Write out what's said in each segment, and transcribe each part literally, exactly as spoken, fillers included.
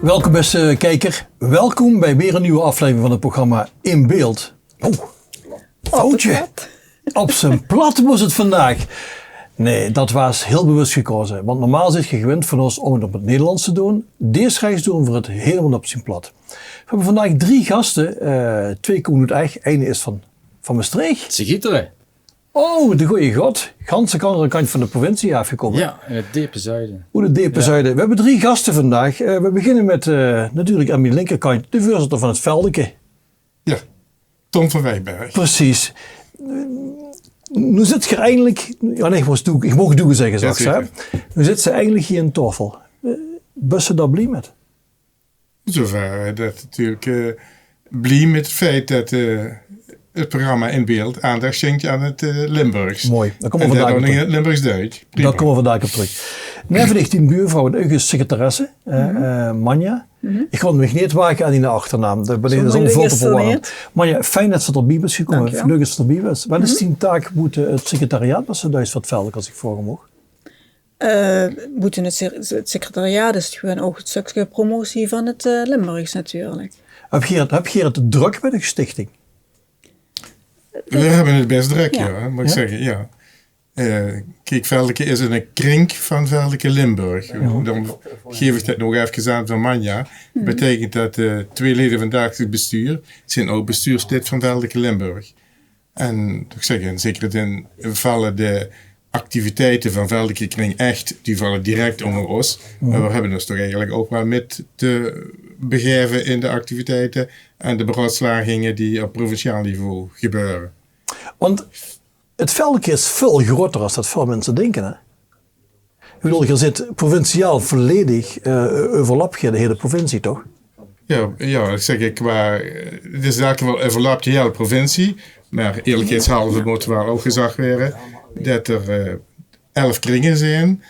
Welkom, beste kijker. Welkom bij weer een nieuwe aflevering van het programma In Beeld. Oh, foutje. Op z'n plat mós 't vandaag. Nee, dat waas hiel bewus gekaoze. Want normaal zeet geer gewend van ós óm 't op 't Nederlands te doon. Dees reis doon v'r 't hielemaol op zien plat. V'r höbbe vandaag drie gaste. Eh, twee kómme oet Ech, eine is van, van Mestreech. Zigitere. Oh, de goeie god. Gans de anger kantj van de provincie aafgekómme. Ja, in 't depe zuide. Oet 't depe zuide. V'r höbbe drie gaste vandaag. Eh, v'r beginne mit, eh, natuurlik aan mien linkerkantj de veurzitter van 't Veldeke. Ja, Tom van Wijberg. Precies. Eh, noe zit geer eigelik, ja, nee, ich mós doe, ich moog doe zegge, zal ich zegge. Noe zit geer eigelik hie aan taofel. Eh, bös se dao blie mit? Zoever, eh, det natuurlik, eh, blie mit 't feit det, eh, 't programma In Beeld aandach sjenktj aan 't, eh, Limburgs. Mooi. Dao kómme v'r vandaag op trök. Limburgs-Duits. Prima. Dao kómme v'r vandaag op trök. Neve dich dien buurvrouw en eigen secretaresse, eh, eh, Manja. Ich kós mich neet wage aan dien achternaam. Dao bön ich zoe veur te beware. Manja, fijn det se d'r bie bös gekómme. Leuk det se d'r bie bös. Waat is dien taak boete 't secretariaat, waat se doos veur 't Veldeke, es ich vraoge maag? Eh, boete 't se-, 't secretariaat is 't gewoon ouch 't stökske promotie van 't, eh, Limburgs natuurlik. Höb geer 't, höb geer 't drök mit de stichting? Veer höbbe 't bès drök, ja, mót ich zegge, ja. Eh, kiek, Veldeke is 'ne krink van Veldeke Limburg. Dan gaef ich det nog efkes aan van Manja. Beteikent det, eh, twee lede van 't dagelijks bestuur zeen ouch bestuurslid van Veldeke Limburg. En ich zeg, in zekere zin valle de activiteite van Veldeke Kring Ech, die valle direct ónger ós. Mer veer höbbe ós toch eigelik ouch waal mit te begaeve in de activiteite en de beraodslaginge die op provinciaal niveau gebeure. Want 't Veldeke is väöl groter es det väöl minse dinke, hè? Ich bedoel, geer zit provinciaal volledig, eh, euverlap geer de hele provincie, toch? Ja, ja, ich zeg, qua, eh, 't is in eder geval euverlap de hele provincie, mer eerlikheidshalve mót waal ouch gezag waere det d'r, eh, elf kringe zeen.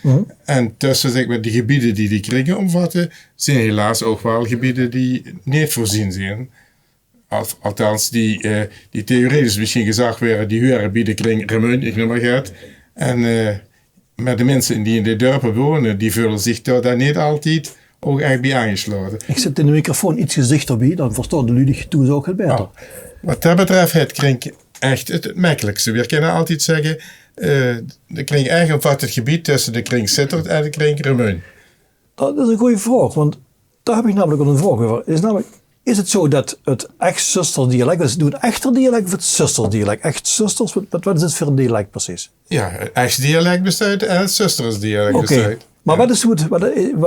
En tösse, zeg mer, de gebiede die die kringe ómvatte, zeen helaas ouch waal gebiede die neet veurzeen zeen. Al-, althans, die, eh, die theoretisch mesjien gezag waere, die huuere bie de kring Remunj, ich neum mer get. En, eh, mer de minse die in de dörpe wone, die veule zich dao dan neet altied ouch ech bie aangeslaote. Ich zit de microfoon ietskes dichter bie, dan verstaon de luuj dich thoes ouch get baeter. Oh. Waat det betröf haet Kring Ech 't, 't mekkelikste. Veer kinne altied zegge, eh, de Kring Ech ómvat 't gebied tösse de kring Zitterd en de kring Remunj. Det is ein gooj vraog, want dao höb ich namelik ouch ein vraog euver. Is namelik, is 't zoe det 't Ech-Zösters dialek, is 't noe 't Echter dialek of 't Zösters dialek? Ech-Zösters, waat, waat, waat is 't veur ein dialek precies? Ja, 't Ech dialek besteit en 't Zösters dialek besteit. Oké. Mer waat is noe 't, waat,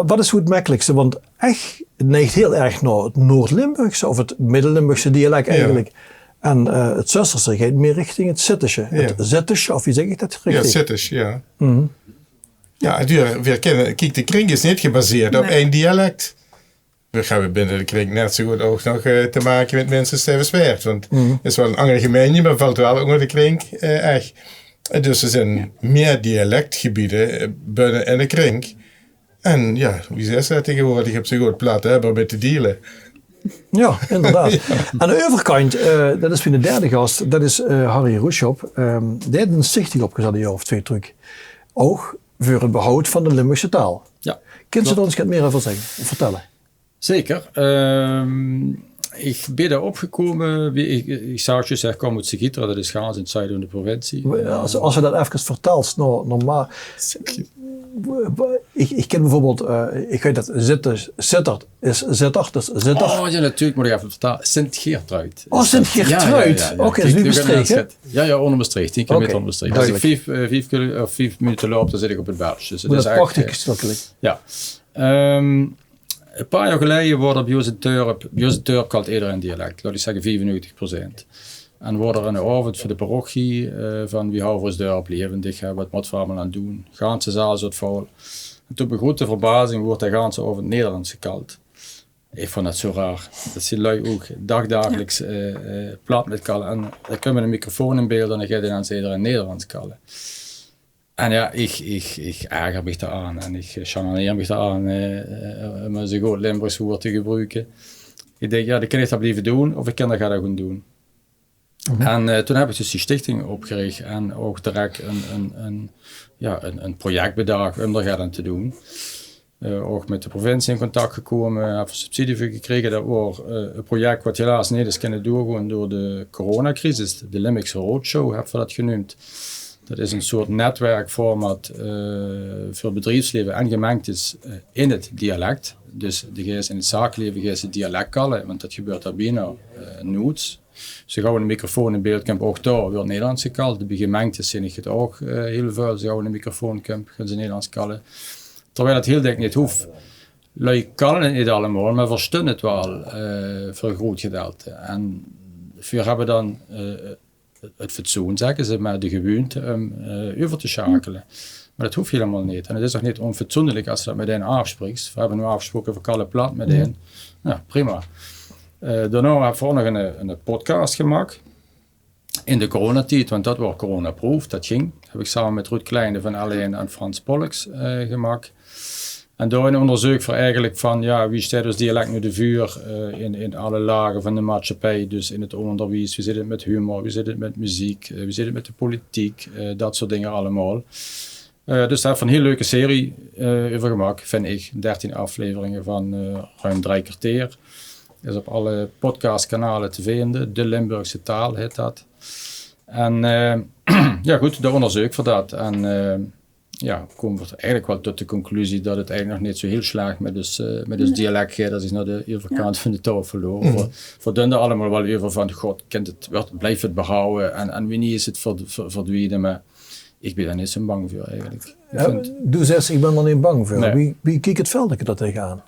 waat is noe 't mekkelikste? Want Ech neigt hiel erg nao 't Noord-Limburgse of 't Midde-Limburgse dialek eigelik. En, eh, 't Zösterse geit mieë richting 't Zittesje. 't Zittesje, of wie zeg ich det richtig? Ja, Zittesje, ja. Ja, veer, veer kinne, kiek, de kring is neet gebaseerd op ein dialek. Veer höbbe binne de kring net zoe good ouch nog, eh, te make mit minse oet Stevenswaert. Want 't is waal ein anger gemeinte, mer valt waal ónger de kring, eh, Ech. En dus d'r zeen mieë dialekgebiede, eh, binne in de kring. En ja, wie zaes se det taengewoordig op zoe good plat, hè, óm mit te deale. Ja, inderdaad. Aan de euverkantj, eh, det is miene derde gas, det is, eh, Harry Roesjop. Ehm, dae haet ein stichting opgezat ein jaor of twee trök. Ouch veur 't behoud van de Limburgse taal. Ja, klop. Kins se dao ós get mieë euver zegge, vertelle? Zeker. Ehm, ich bön dao opgekómme, wie ich, ich zag zjus, ich kóm oet Zigitere, det is gans in 't zuide van de provincie. Es, es se det efkes vertèls, nao, normaal. Ich, ich kin bieveurbeeld, eh, ich weit det Zitterd, Zitterd is Zitterd, dus Zitterd. Oh ja, natuurlik, mót ich effe vertèlle. Sint-Geertruid. Oh, Sint-Geertruid. Ja, ja, ja, ja. Oké, det is noe Mestreech, hè? Ja, ja, ónger Mestreech. Tien kilometer ónger Mestreech. Duidelik. Es ich vief, eh, vief kilo-, of vief minute loup, dan zit ich op 't Belsj. Dus 't is ech, eh, prachtig, natuurlik. Ja. Ehm, e paar jaor geleje woort d'r bie ós in 't dörp, bie ós in 't dörp kalt ederein dialek, laot ich zegge vierennegentig procent. En woort d'r 'nen aovend veur de parochie, eh, van: wie hawwe v'r ós dörp levendig, hè, waat mótte v'r allemaol aan doon? Ganse zaal zoot vol. En tot mien groete verbazing woort de ganse aovend Nederlands gekald. Ich vónj det zoe raar. Det zeen luuj ouch dagdageliks, eh, eh, plat mit kalle. En dan kump 'ne microfoon in beeld en dan geit inens ederein Nederlands kalle. En ja, ich, ich, ich erger mich dao aan en ich, eh, chagrineer mich dao aan, eh, eh, óm zoe good Limburgs woord te gebroeke. Ich dink, ja, dan kin ich det blieve doon of ich kin det gaar neet doon. En, eh, toen höb ich dus die stichting opgerich en ouch direk ein, ein, ein, ja, ein, ein project bedach óm d'r get aan te doon. Eh, ouch mèt de provincie in contact gekómme, höbbe v'r subsidie veur gekrege. Dat woar, eh, e project wat helaas neet is kinne doorgoon door de coronacrisis. De Limburgse Roadshow höbbe v'r dat geneump. Dat is e soort netwerkformat, eh, veur bedriefsleve en gemengtes, eh, in 't dialek. Dus de geis in 't zakeleve geis 't dialek kalle, want dat gebeurt dao bienao, eh, noets. Ze gaw 'ne microfoon in beeld kump, ouch dao weurt Nederlands gekald. Bie gemengtes zeen ich 't ouch, eh, hiel väöl. Ze gaw 'ne microfoon kump, gaon ze Nederlands kalle. Terwiel 't hiel dèk neet hoof. Lui kalle 't neet allemaol, mer verstunne 't waal, eh, veur e groet gedeelte. En veer höbbe dan, eh, 't fatsoen, zègke ze, mer de gewuunte um, eh, euver te sjakele. Mer dat hoof hielemaol neet. En 't is ouch neet onfatsoenlik es se dat mètein aafspriks. Veer höbbe noe aafgesproke, veer kalle plat mètein. Jao, prima. Eh, daonao höbbe v'r ouch nog 'ne, 'ne podcast gemaak. In de coronatied, want dat woar coronaproof, dat ging. Höb ich same mèt Ruud Kleine van L1 en Frans Pollux, eh, gemaak. En dao-in oonderzeuk v'r eigelik van, jao, wie steit ós dialek noe de veur, eh, in, in alle lage van de maatsjappij, dus in 't oonderwies, wie zit 't mèt humor, wie zit 't mèt meziek, eh, wie zit 't mèt de politiek, eh, dat soort dinger allemaol. Eh, dus dao höbbe v'r 'n hiel leuke serie, eh, euver gemaak, vin ich. Dertien afleveringe van, eh, ruim drei kerteer. Is op alle podcastkanale te vinde. De Limburgse Taal heit dat. En, eh, jao good, dao oonderzeuk v'r dat. En, eh, jao, kómme v'r eigelik waal tot de conclusie dat 't eigelik nog neet zoe hiel slech mèt ós, eh, mèt ós dialek geit, es ich nao de euverkant van de taofel loer. V'r, v'r dónne allemaol waal euver van, god, kint 't, weurt, blief 't behawwe en, en wienie is 't verd-, ver-, verdwiene, mer ich bin dao neet zoe bang veur eigelik. Ich vind... Doe zeis, ich bin d'r neet bang veur. Nae. Wie, wie kiek 't Veldeke dao tegenaan?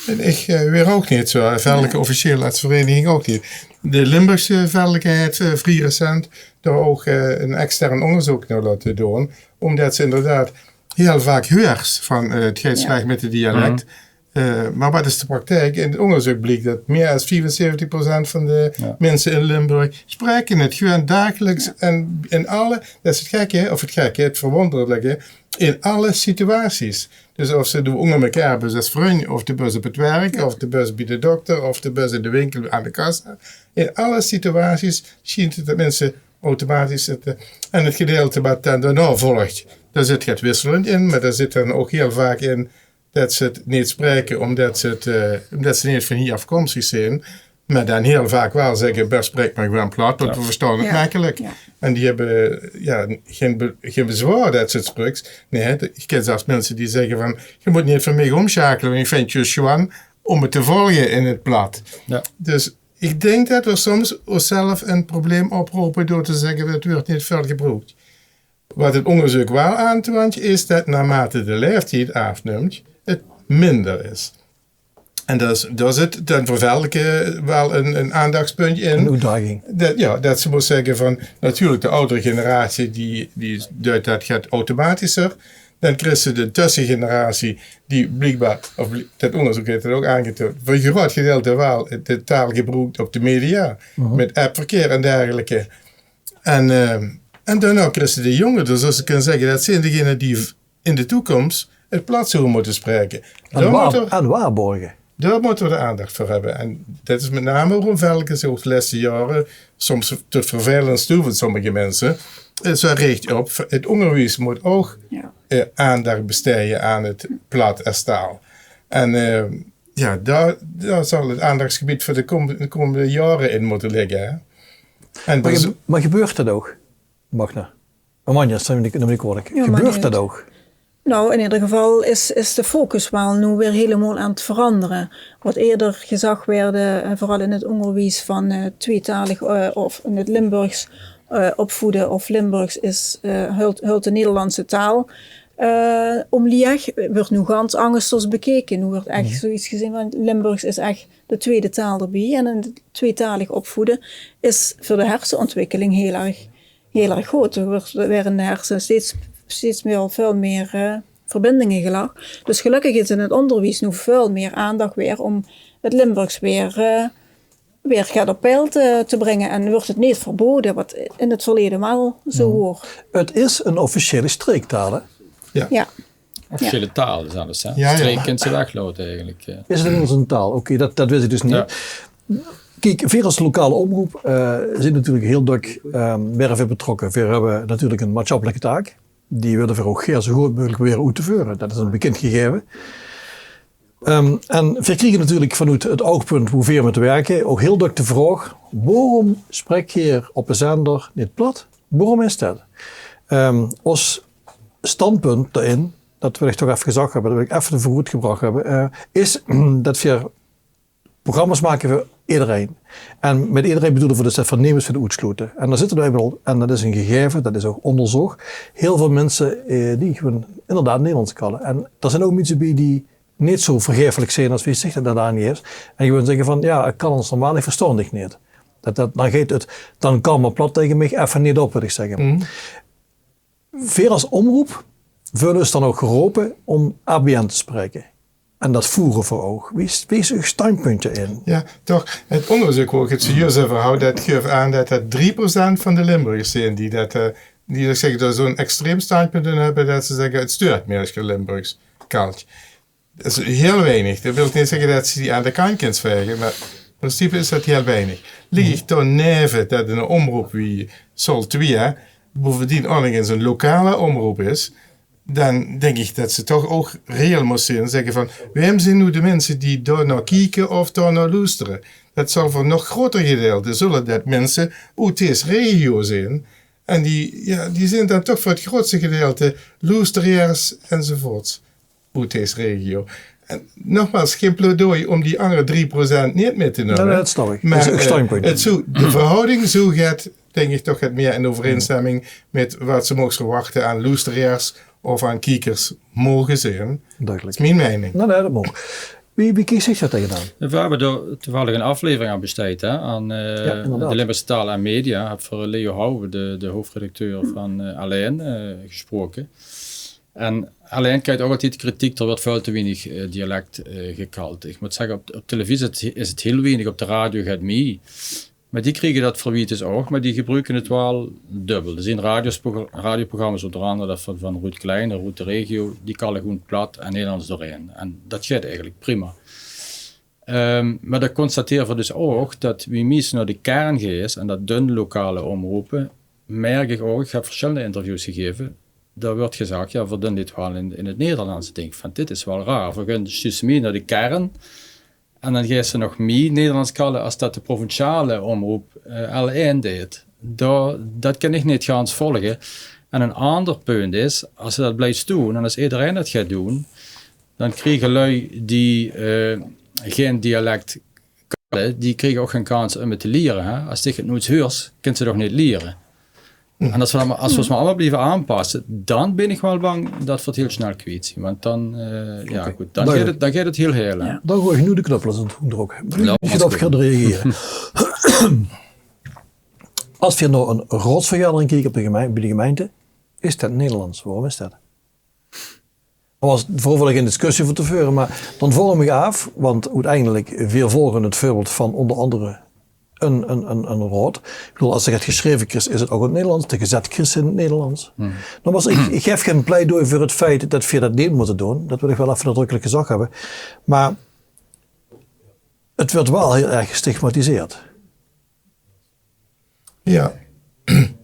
En ich, eh, weer ouch neet zoe, eh, Veldeke officieel es vereiniging ouch neet. De Limburgse Veldeke heit, eh, vrie recent dao ouch, eh, 'n extern oonderzeuk nao laote doon, ómdet ze inderdaad hiel vaak huurs van, eh, 't geit slech mèt 't dialek. Eh, mer wat is de praktijk? In 't oonderzeuk bliek dat mieë es viefenzeventig procent van de minse in Limburg spraeke 't gewoon dagelijks en in alle, dat is 't gekke, of 't gekke, 't verwonderlijke, in alle situaties. Dus of se doe ónger mekaar bös es vrunj, of doe bös op 't werk, of doe bös bie de dokter, of doe bös in de winkel aan de kassa. In alle situaties sjient 't dat minse automatisch 't, eh, en 't gedeilte wat dan daonao volg, dao zit 't wisselend in, mer dao zit dan ouch hiel vaak in dat ze 't neet spraeke, ómdet ze 't, eh, ómdet ze neet van hie aafkomstig zeen. Mer dan hiel vaak waal zègke: "Bès, spraek mer gewoon plat, want veer verstaon 't mekkelik." En die höbbe, jao, gein be-, gein bezwaor dat ze 't spraeks. Nae, de, ich kin zelfs minse die zègke van: "Geer mót neet van mich ómsjakele, want ich vinj 't zjus sjoean óm 't te volge in 't plat." Dus ich dink dat veer soms ózzelf e probleem oprope door te zègke: "'t Weurt neet väöl gebroek." Wat 't óngerzeuk waal aantoont, is dat naarmate de laeftied aafnumt, 't minder is. En dat is, dao zit dan veur Veldeke waal 'n, 'n aandachtspunt in. 'n Oetdaging. Dat, jao, dat ze mós zègke van, natuurlik, de audere generatie, die, die duit dat get automatischer. Dan kriegs se de tössegeneratie, die bliekbaar, of blie-, dat óngerzeuk heet 't ouch aangetoond, veur 'n groot gedeilte waal de taal gebroek op de media, mit appverkeer en dergelijke. En, eh, en daonao kriegs se de jónge, dus es se kins zègke, dat zeen degene die v-, in de toekóms 't plat zouwe mótte spraeke. En dao mótte v'r, en waarborge. Dao mótte v'r de aandach veur höbbe. En dat is mit name waorum Veldeke zich ouch de lèste jaore, soms tot vervelens toe van sommige minse, eh, zoe richt op: 't óngerwies mót ouch, eh, aandach besteie aan 't plat es taal. En, eh, jao, dao, dao zal 't aandachsgebied veur de kóm-, de kómmende jaore in mótte ligke, hè. En mer dus ge-, mer gebeurt dat ouch, Magda? Amanja, neem mich neet kwalijk. Gebeurt dat ouch? Nou, in eder geval is, is de focus waal noe weer hielemaol aan 't verandere. Wat eerder gezag waerde, eh, veural in 't óngerwies, van, eh, tweetalig, eh, of in 't Limburgs, eh, opvoede of Limburgs is, eh, heult, heult de Nederlandse taal, eh, ómlieg, weurt noe gans angers bekeke. Noe weurt ech zoeiets gezeen van, Limburgs is ech de twiede taal d'rbie. En in 't tweetalig opvoede is veur de herseontwikkeling hiel erg hiel erg good. D'r weurt, waere in de herse steeds, steeds mieë, väöl mieë, eh, verbindinge gelag. Dus gelökkig is in 't óngerwies noe väöl mieë aandach weer óm 't Limburgs weer, eh, weer get op peil te, te bringe. En weurt 't neet verbode, wat in 't verleje waal zoe woar. 't Is 'n officiële streektaal, hè? Jao. Officiële taal zelfs, hè? Jao, jao. Streek kins se weglaote eigelik, eh. Is 't inmiddels 'n taal? Oké, dat, dat wis ich dus neet. Kiek, veer es lokale omroep, eh, zeen natuurlik hiel dök, ehm, werf betrokke. Veer höbbe natuurlik 'n maatsjappelike taak. Die wille veer ouch gaer zoe good meugelik probere oet te veure. Dat is 'n bekind gegaeve. Ehm, en veer kriege natuurlik vanoet 't ougpunt wie veer mit wirke ouch hiel dök de vraog: waorum spreek geer op de zender neet plat? Waorum is det? Ehm, ós standpunt daorin, det wil ich toch effe gezag höbbe, det wil ich effe veuroet gebrach höbbe, eh, is det veer programma's make veur ederein. En mit ederein bedoele veer dus det veer nemes wille oetsloete. En dao zitte noe einmaol, en det is ein gegaeve, det is ouch óngerzóch, hiel väöl minse, eh, die gewoon inderdaad Nederlands kalle. En dao zeen ouch minse bie die neet zo vergaeflik zeen es wie ich det dao neet is. En gewoon zègke van: "Jao, ich kan 't normaal, ich verstaon dich neet." Det, det, dan geit 't, dan kal mer plat taenge mich, effe neet op, wil ich zègke. Veer es omroep veule ós dan ouch gerope óm A B N te spraeke. En det veure veer ouch. Wie is, wie is eur standpunt dao-in? Jao, toch. 't Óngerzeuk woe ich 't zojuus euver haw, det geuf aan det det drie procent van de Limburgers zeen die det, eh, die, laot ich zègke, dao zo'n extreem standpunt in höbbe, det ze zègke: "'t Steurt mich es geer Limburgs kalt." Det is hiel weinig. Det wil neet zègke det ze die aan de kantj kins vege, mer in principe is det hiel weinig. Ligk ich dao neve det 'n omroep wie Sol Twieë, boevendien ouch nog ins 'n lokale omroep is, dan dink ich det ze toch ouch reëel mós zeen en zègke van: "Wae zeen noe de minse die dao nao kieke of dao nao loestere?" Det zal veur 'n nog groter gedeilte zulle det minse oet dees regio zeen. En die, jao, die zeen dan toch veur 't grootste gedeilte loesteraars enzovoorts oet dees regio. En nogmaals, gein pleidooi óm die anger drie procent neet mit te numme. Nae, nae, det snap ich. Mer, det is ouch, eh, standpunt. 't Zoe, de verhouding zoe get, dink ich, toch get mieë in euvereinsstemming mit waat ze moogs verwachte aan loesteraars of aan kiekers moge zeen. Dudelik. Det is mien meining. Nae, nae, det maag. Wie, wie kieks dich dao taengenaan? Veer höbbe dao toevallig 'n aflevering aan besteid, hè, aan, eh, Jao, inderdaad. De Limburgse Taal en Media. Höb v'r Leo Houwen, de, de hoofdredacteur van, eh, Allein, eh, gesproke. En Allein krijg ouch altied kritiek, d'r wuuert väöl te weinig, eh, dialek, eh, gekald. Ich mót zègke, op, op televisie is 't, is 't hiel weinig, op de radio get mieë. Mer die kriege det verwiet dus ouch, mer die gebruke 't waal dubbel. D'r zeen radios-, radioprogramma's, ónger angere det van, van Ruud Kleine, Ruud de Regio, die kalle gewoen plat en Nederlands doorin. En det geit eigelik prima. Ehm, mer dan constatere v'r dus ouch det wie mies nao de kern geis en det dun lokale omroepe, merk ich ouch, ich höb versjillende interviews gegaeve, dao wuuert gezag: "Jao, v'r dun dit waal in, in 't Nederlands." Ich dink van: "Dit is waal raar. V'r gaon dus mieë nao de kern en dan geis se nog mieë Nederlands kalle es det de provinciale omroep, eh, L1 deit." Dao, det kin ich neet gans volge. En 'n anger punt is, es se det blijfs doon en es ederein det geit doon, dan kriege lui die, eh, gein dialek kalle, die kriege ouch gein kans óm 't te liere, hè. Es dich 't noeits huurs, kins se 't ouch neet liere. En es v'r dan mer, es v'r ós mer allemaol blieve aanpasse, dan bin ich waal bang det v'r 't hiel snel kwiet zeen. Want dan, eh, jao, good, dan geit 't, dan geit 't hiel hel, hè. Dan gooi ich noe de knöppel in 't hoendehok. Wie geer d'rop gereageerd. Es veer nao 'n raadsvergadering kieke op de gemein-, bie de gemeinte, is det Nederlands. Waorum is det? Dao waas veur mich gein discussie veur te veure, mer dan vroog ich mich aaf, want oeteindelik, veer volge 't veurbeeld van ónger angere 'n, 'n, 'n, 'n raod. Ich bedoel, es se 't gesjreve kriegs, is 't ouch in 't Nederlands. De gezèt kriegs se in 't Nederlands. Nogmaals, ich, ich gaef gein pleidooi veur 't feit det veer det neet mótte doon. Det wil ich waal effe nadrukkelik gezag höbbe. Mer 't wuuert waal hiel erg gestigmatiseerd. Jao.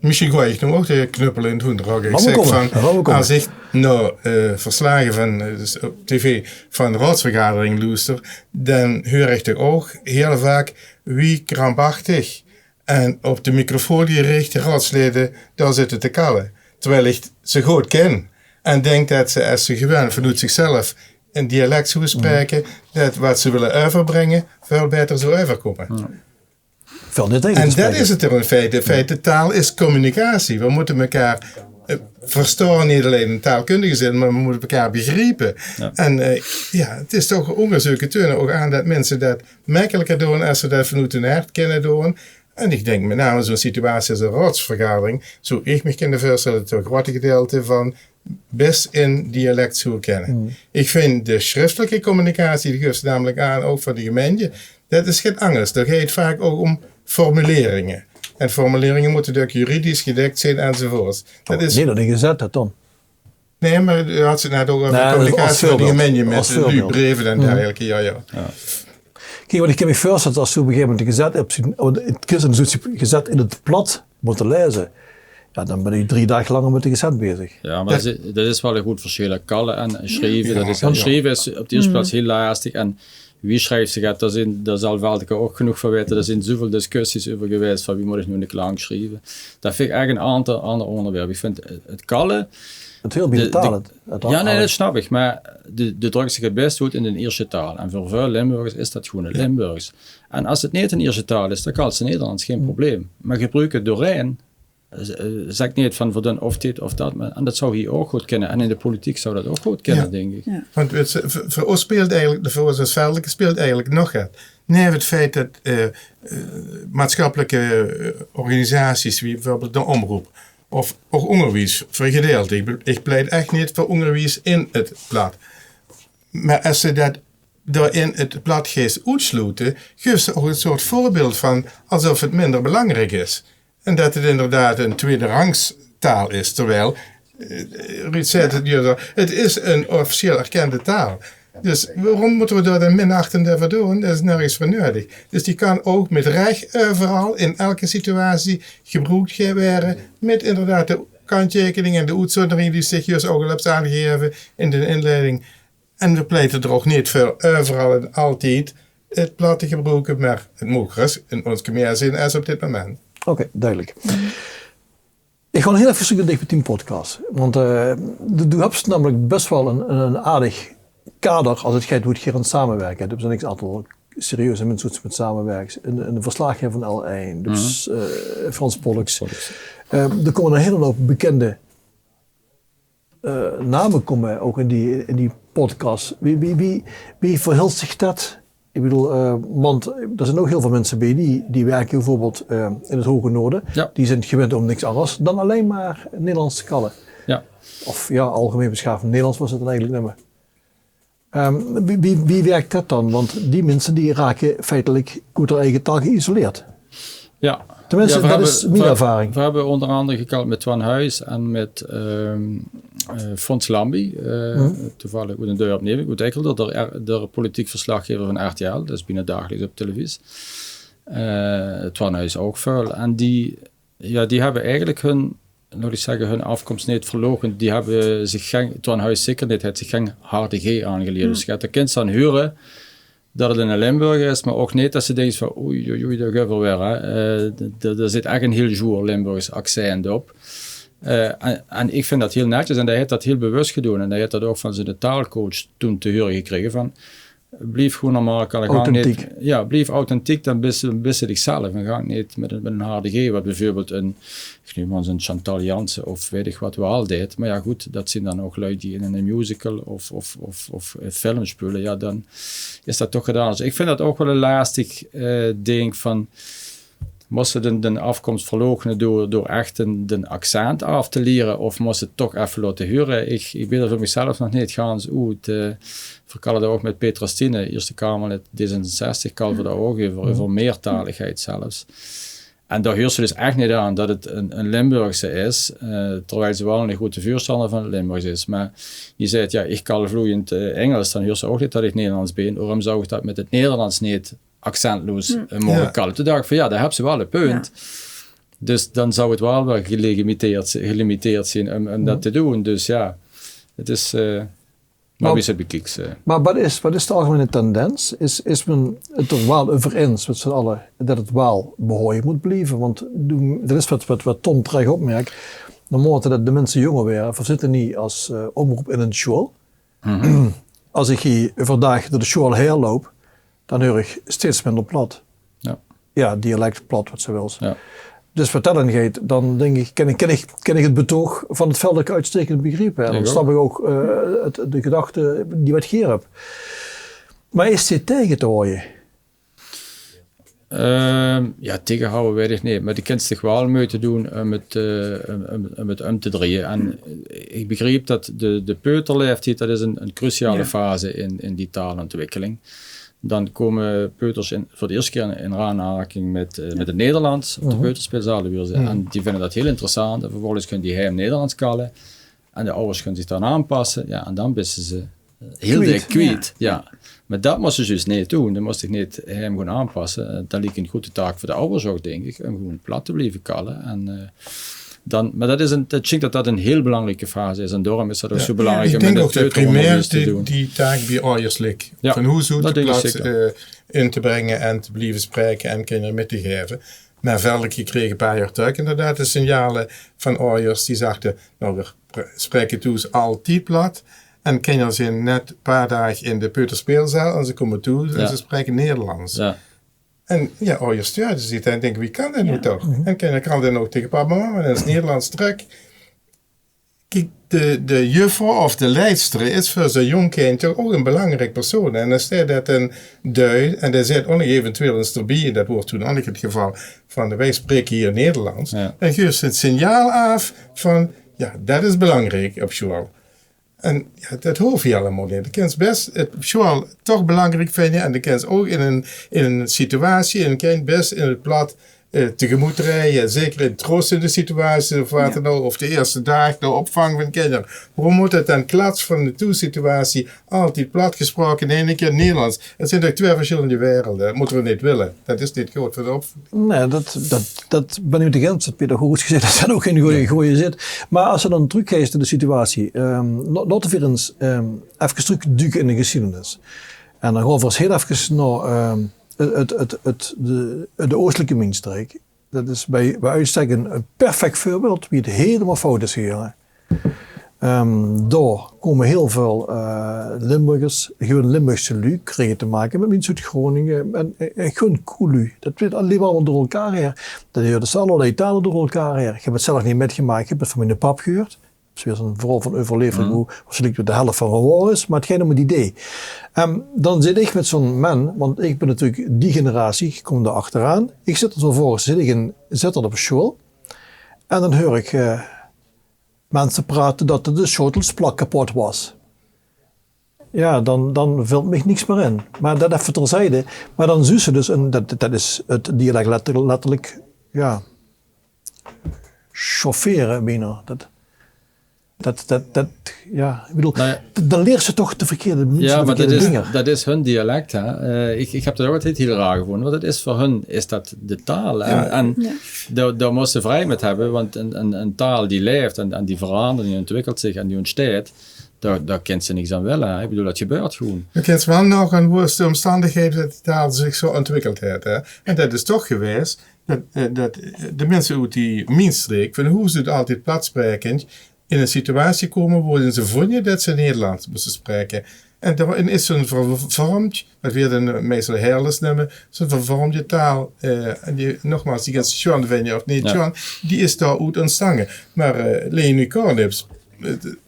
Mesjien gooi ich noe ouch de knöppel in 't hoendehok. Ich zèk van, es ich nao, eh, verslage van, eh, dus op tv van raadsvergadering loester, dan huur ich toch ouch hiel vaak wie krampachtig en op de microfoon gerich de raodslede dao zitte te kalle. Terwiel ich ze good kin en dink det ze, es ze gewoon vanoet zichzelf 'n dialek zouwe spraeke, det waat ze wille euverbringe, väöl baeter zou euverkómme. En det is 't toch in feite. In feite, taal is communicatie. V'r mótte mekaar, eh, verstaon, neet allein in taalkundige zin, mer v'r mótte mekaar begriepe. En, eh, jao, 't is toch, óngerzeuke teune ouch aan det minse det mekkeliker doon es ze det vanoet hun hert kinne doon. En ich dink mit name zo'n situatie es 'n raadsvergadering, zou ich mich kinne veurstelle det 'n groot gedeilte van bès in dialek zou kinne. Ich vinj de sjriftelike communicatie, die geufs se namelik aan, ouch van de gemeinte, det is get angers. Dao geit 't vaak ouch óm formuleringe. En formuleringe mótte dök juridisch gedèk zeen enzovoorts. Det is... Neet det in gezèt, det dan? Nae, mer doe hads 't net ouch euver communicatie van de gemeinte mit breve en dergelijke. Jao, jao. Kiek, want ich kin mich veurstelle, es se op 'n gegaeve moment 'n gezèt op zien, op 'n gezèt in 't plat mótte laeze. Ja, dan bin ich drie daag langer mit de gezèt bezig. Ja, mer dat is, dat is waal e groot versjil. Kalle en sjrieve, dat is, sjrieve is op de ierste plaats hiel lastig. En wie sjriefs se dat? Dao zeen, dao zal Veldeke ouch genóg van weite. Dao zeen zoeväöl discussies euver gewaes van wie mót ich noe de klank sjrieve. Dat vinj ich eigelik e anger, anger óngerwerp. Ich vinj 't, 't kalle... 't Is hiel bie de taal, 't, 't... Ja, nee, dat snap ich. Mer de, de dröks dich 't bès oet in de ierste taal. En veur väöl Limburgers is dat gewoen 't Limburgs. En es 't neet 'n ierste taal is, dan kals se Nederlands, gein probleem. Mer gebroek 't doorhaer, eh, zèk neet van veur d'n of dit of dat, mer, en dat zou hie ouch good kinne. En in de politiek zou dat ouch good kinne, dink ich. Want veur, veur, veur ós speelt eigelik, veur ós es Veldeke speelt eigelik nog get. Naeve 't feit dat, eh, eh, maatschappelijke, eh, organisaties, wie bijvoorbeeld de Omroep, of ouch óngerwies, veur e gedeilte. Ich be-, ich pleit ech neet veur óngerwies in 't plat. Mer es se dat dao in 't plat geis oetsloete, geufs se ouch e soort veurbeeld van, esof 't minder belangriek is. En dat 't inderdaad 'n tweederangstaal is. Terwijl, eh, Ruud zaet 't juus al, 't is 'n officieel erkende taal. Dus waorom mótte v'r dao dan minachtend euver doon? Dat is nörges veur neudig. Dus die kan ouch mit rech euveral in elke situatie gebroek gaon waere. Mit inderdaad de kantteikeninge en de oetzunderinge die se juus ouch al höbs aangegaeve in de inleiding. En v'r pleite d'r ouch neet veur euveral en altied 't plat te gebroeke, mer 't moog gerös in ós gemein zeen es op dit moment. Oké, duidelik. Ich gaon hiel effe trök nao dich mit dien podcast. Want, eh, doe, doe höbs namelik bès waal 'n, 'n, 'n aardig kader es 't geit wie 't hie aan 't samewirke. D'r zeen 'n aantal serieuze minse wie se mit samewirks. 'n, 'n verslaggever van L1, dus, eh, Frans Pollux. Eh, d'r kómme 'n hiel houp bekènde eh, name kómme ouch in die, in die podcast. Wie, wie, wie, wie verhèlt zich dat? Ich bedoel, eh, want d'r zeen ouch hiel väöl minse bie die, die wirke bieveurbeeld, eh, in 't Hoge Noorde. Ja. Die zeen gewend óm niks angers dan allein mer Nederlands te kalle. Ja. Of ja, algemein besjaaf Nederlands waas 't dan eigelik nimmer. Ehm, wie, wie, wie wirk dat dan? Want die minse die rake feitelik oet häör eige taal geïsoleerd. Ja. Tenminste, dat is mien ervaring. Veer höbbe ónger angere gekald mit Twan Huys en mit, ehm, eh, Fons Lambie. Eh, toevallig oet 'n dörp neve, oet Ikkelder, d'r, d'r politiek verslaggever van R T L. Dat is bienao dagelijks op televisie. Eh, Twan Huys ouch väöl. En die Ja, die höbbe eigelik hun, laot ich zègke, hun aafkóms neet verloochend. Die höbbe zich gein, Twan Huys zeker neet, haet zich gein harde G aangeleerd. Dus dao kins se aan hure dat 't 'ne Limburger is, mer ouch neet dat se dinks van oei, oei, oei, dao gaon v'r weer, hè. Eh, d-, d-, d'r zit ech 'n hiel zwoer Limburgs accent op. Eh, en, en ich vinj dat hiel netjes en dae haet dat hiel bewus gedoon. En dae haet dat ouch van ziene taalcoach toen te hure gekrege van, blief gewoen normaal, kan ich gaar neet. Authentiek. Ja, blief authentiek, dan bis se, bis se dichzelf. En gaon neet mit 'n, mit 'n harde G, wat bieveurbeeld 'n, ich neum mer ins 'n Chantal Janzen of weit ich wat waal deit. Mer ja, good, dat zeen dan ouch lui die in 'n musical of, of, of, of 'n film speule. Ja, dan is dat toch gedaon. Dus ich vinj dat ouch waal 'n lastig, eh, ding van, Mós se d'n, d'n aafkóms verloochene door, door ech d'n, d'n accent aaf te liere, of mós se 't toch effe laote hure? Ich, ich bin d'r veur michzelf nog neet gans oet. Eh, veer kalle dao ouch mit Petra Stine, Ierste Kamerlid D zesenzestig, kalle veer dao ouch euver, euver meertaligheid zelfs. En dao huurs se dus ech neet aan dat 't 'n, 'n Limburgse is, eh, terwijl ze waal 'ne groete veurstander van 't Limburgs is. Mer die zaet, ja, ich kal vloeiend, eh, Engels, dan huurs se ouch neet dat ich Nederlands bin. Waorom zou ich dat mit 't Nederlands neet accentloos, eh, moge kalle? Toen dach ich van, ja, dao höbs se waal e punt. Dus dan zou 't waal weer gelegimiteerd, gelimiteerd zeen óm, óm dat te doon. Dus ja, 't is, eh, mer wie se 't bekieks, eh. Mer wat is, wat is de algemeine tendens? Is, is me 't d'r waal euver ins mit z'n alle dat 't waal behaoje mót blieve? Want doe, dat is wat, wat, wat Ton terech opmerk. Naormate dat de minse jónger waere, veer zitte noe es, eh, omroep in 'n sjoeal. Es ich hie euverdaag door de sjoeal haer loup, dan huur ich steeds minder plat. Ja. Ja, dialect, plat, wat se wils. Ja. Dus wat dat aangeit, dan dink ich, kin ich, kin ich, kin ich 't betoog van 't Veldeke uitstekend begriepe. En dan snap ich ouch, eh, 't, de gedachte die wat geer höb. Mer is dit taenge te haoje? Ehm, ja, taengehawwe weit ich neet, mer de kins dich waal meujte doon óm 't, eh, óm, óm, óm 't óm te drieje. En ich begriep dat de, de peuterlaeftied, dat is 'n, 'n cruciale fase in, in die taalontwikkeling. Dan kómme peuters in, veur de ierste kier in, in aanraking mit, eh, mit 't Nederlands, op de peuterspeelzaal, wille ze. En die vinje dat hiel interessant. En vervolges kinne die heim Nederlands kalle. En de awwers kinne zich daan aanpasse. Ja, en dan bis se ze, eh, hiel dèk kwiet. Ja. Mer dat mós se dus neet doon. Dan mós se dich neet heim goon aanpasse. Eh, dat liek 'n groete taak veur de awwers ouch, dink ich, óm gewoen plat te blieve kalle. En, eh, Dan, maar dat is een, dat sjink dat dat een heel belangrijke fase is. En daorum is dat ook zo belangrijk om in het kleuteronderwijs te doen. Ja, ik denk ook dat primair die, die taak bij ouders ligt. Ja, van hoe zo dat te denk ik plaats, zeker. Eh, in te brengen en te blijven spreken en kinderen mee te geven. Maar Veldeke kreeg een paar jaar terug inderdaad de signalen van ouders die zachten, nou, we spre-, spreken thuis altijd plat. En kinderen zijn net een paar dagen in de peuterspeelzaal en ze komen toe en ze spreken Nederlands. Ja. En ja, ouders stuurden zich en denken, wie kan dat nou toch? En kinderen kan dan ook tegen papa en mama in het Nederlands terug. Kiek, de, de juffrouw of de leidster is voor zo'n jong kind toch ook een belangrijk persoon. En als zij dat dan duidt, en daar zit ook nog eventueel eens erbij, en dat wordt toen ook nog het geval, van wij spreken hier Nederlands, dan geeft ze het signaal af van, ja, dat is belangrijk op school. En ja, dat hoeft je allemaal niet. De kent best het school toch belangrijk vinden en de kent ook in een, in een situatie, in een kind best in het plat eh, tegemoet rijden. Zeker in troostende situaties of wat dan ook. Of de eerste daag de opvang van kinderen. Waarom moet het dan klats van de toesituatie altijd plat gesproken en in één keer Nederlands? Het zijn toch twee verschillende werelden. Dat moeten we niet willen. Dat is niet goed voor de opvoeding. Nee, dat, dat, dat ben ik met de grens. Pedagogisch gezegd, dat is ook geen goede, goede zit. Maar als je dan terugkijkt naar de situatie. Um, laten we eens um, even terugduiken in de geschiedenis. En dan gaan we eens heel even naar um, het, het, het, de, de oostelijke minstreek. Dat is bij, bij uitstek een, een perfect voorbeeld wie het helemaal fout is gegaan. Um, daar komen heel veel uh, Limburgers, gewoon Limburgse lui, kregen te maken met mensen uit Groningen en, en, en gewoon cool lui. Dat werd alleen maar allemaal door elkaar her. Dat huurde ze allerlei talen door elkaar her. Ik heb het zelf niet metgemaakt, ik heb het van mijn pap gehoord. Dat is weer zo'n verhaal van overlevering, hoe waarschijnlijk de helft van waar is, maar het gaat om het idee. Um, dan zit ik met zo'n man, want ik ben natuurlijk die generatie, ik kom daar achteraan. Ik zit er zo voor, zit ik in, zit er op school. En dan hoor ik uh, mensen praten dat de schotelsplak kapot was. Ja, dan, dan vult mich niks meer in. Maar dat even terzijde. Maar dan zuus ze dus, en dat, dat is het dialect letterlijk, letterlijk ja, chaufferen bijna. Dat, dat, dat, dat, ja, ik bedoel, nou ja. Dan leert ze toch de verkeerde mensen, ja, de verkeerde dingen. Dat is hun dialect, hè. Uh, ik, ik heb dat ook altijd heel raar gevonden, want dat is voor hun is dat de taal. En, ja. En ja. Daar, daar moesten ze vrij met hebben, want een, een, een taal die leeft en, en die verandert, die ontwikkelt zich en die ontstaat, daar, daar kent ze niks aan willen. Hè. Ik bedoel, dat gebeurt gewoon. Je kent wel nog een woeste omstandigheid dat die taal zich zo ontwikkeld heeft. Hè. En dat is toch geweest dat, uh, dat de mensen uit die minstreek van hoe ze het altijd plat spreken, in een situatie komen waarin ze vonden dat ze Nederlands moesten spreken. En daarin is zo'n vervormd, wat we dan meestal Herles nemen, zo'n vervormde taal, eh, en die, nogmaals, die kent John vinden of niet John, die is daar uit ontstangen. Maar uh, Leonie Kornips,